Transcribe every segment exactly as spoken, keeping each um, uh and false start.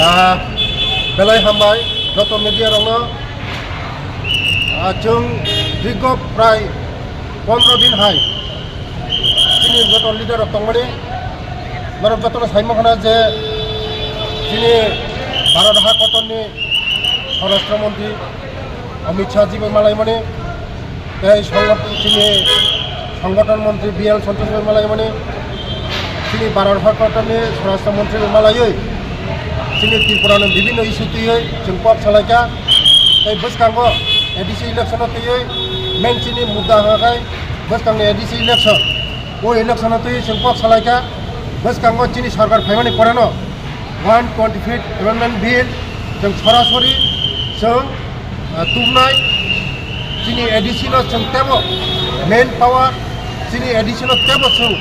Ah, belai hambai joto media rokno. Ah, chwng dirgo prai pondro din hai chini joto leader rok tongmani, norok jotono saimang khana je chini Bharat ha kotorni Swarashtra Mantri Amit Shah ji bai malaimani, tei songothon, chini Songothon Mantri B L Santosh bai malaimani, chini Bharat ha kotorni Swarashtra Mantri bai malaiwi chini Tripura ni bibhinno issue twiwi chwng kok salaikha. Tei bwskango A D C election o twiwi main chini mudda hwnkha khai bwskangni A D C election. O election o twiwi chwng kok salaikha. Bwskango chini sarkar phaimani poreno one twenty fifth Amendment Bill chwng sorasori chwng, ah, tubnai. Chini A D C no chwng tebo main power, chini A D C no tebo chwng,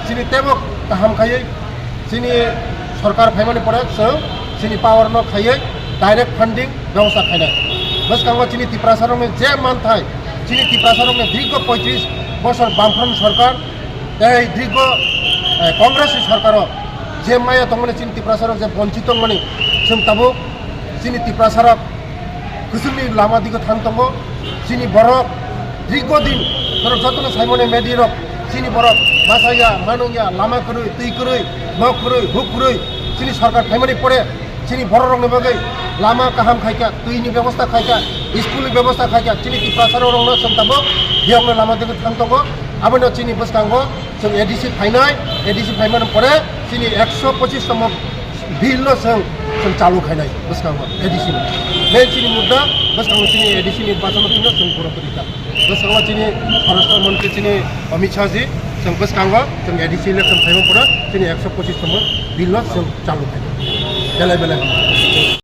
chini tebo kaham khaiwi chini sorkar phaimani pore chwng chini power no khaiwi direct funding bebosta khainai. Bwskango chini Tiprasa rokni je manthai, chini Tiprasa rokni dirgo poitris bosor Bamfront sorkar tei dirgo, eh, Congress ni sorkaro je maya tongmani chini Tiprasa rok je bonchit tongmani, chwng tabuk chini Tiprasa rok kwchwngni lama digo thang tongo. Chini borok dirgo din, borok jotono saimani media rok, chini borok masa ya, manung ya, lama kwrwi, twi kwrwi, nok kwrwi, huk kwrwi, chini sorkar phaimani pore chini borok rokni bagwi lama kaham khaikha, twini bebosta khaikha, school ni bebosta khaikha, chini Tiprasa rok rokno chwng tabuk biyokno lama digo thang tongo. Abono chini bwskango chwng A D C phainai, A D C phaimani pore chini ekso pochis tomo bill no chwng, chwng chalu khainai bwskango A D C no. Main chini mudda bwskango chini A D C ni bachano tino chwng borok rikha. Bwskango chini Swarashtra Mantri chini Amit Shah ji chwng bwskango chwng A D C election phaima pore chini ekso pochis tomo bill no chwng chalu khainai. Belai belai.